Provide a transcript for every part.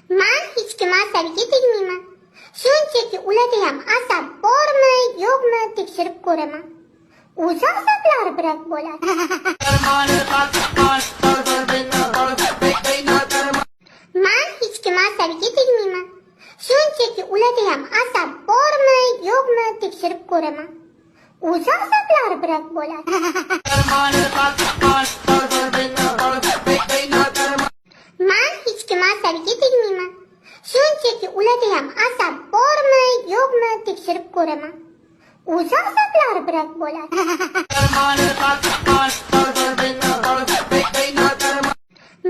Man hech kim asabiga tegmayman. Shunchaki ularda ham asab bormi, yo'qmi, tekshirib ko'raman. O'zi asablari брак bo'ladi. Man hech kim asabiga tegmayman. Shunchaki ularda ham asab bormi, yo'qmi, tekshirib ko'raman. O'zi asablari брак bo'ladi. Man hech kim asabiga tegmayman. Shunchaki ularda ham asab bormi, yo'qmi, tekshirib ko'raman. O'zi asablari брак bo'ladi.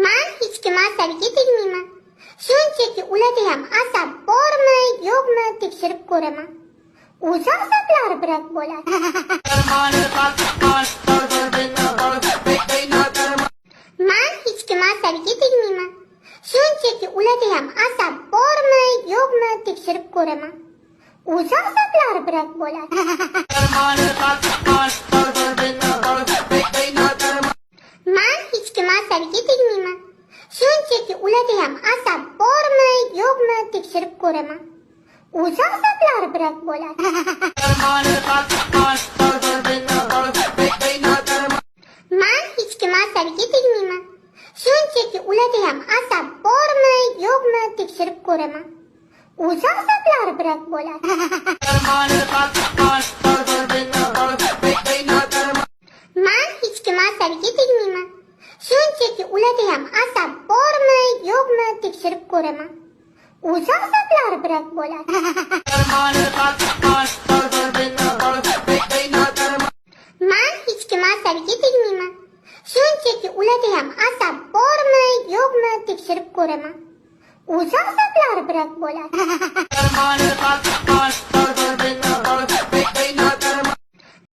Man hech kim asabiga tegmayman. Shunchaki ularda ham asab bormi, yo'qmi, tekshirib ko'raman. O'zi asablari брак bo'ladi. Man hech kim asabiga tegmayman. Shunchaki ularda ham asab bormi, yo'qmi, tekshirib ko'raman. O'zi asablari брак bo'ladi. Man hech kim asabiga tegmayman. Shunchaki ularda ham asab bormi, yo'qmi, tekshirib ko'raman. O'zi asablari брак bo'ladi. Man hech kim asabiga tegmayman. Shunchaki ularda ham asab bormi, yo'qmi, tekshirib ko'raman. O'zi asablari брак bo'ladi. Man hech kim asabiga tegmayman. Shunchaki ularda ham asab bormi, yo'qmi, tekshirib ko'raman. O'zi asablari брак bo'ladi. Man hech kim asabiga tegmayman. Shunchaki ularda ham asab bormi, yo'qmi, tekshirib ko'raman. O'zi asablari брак bo'ladi.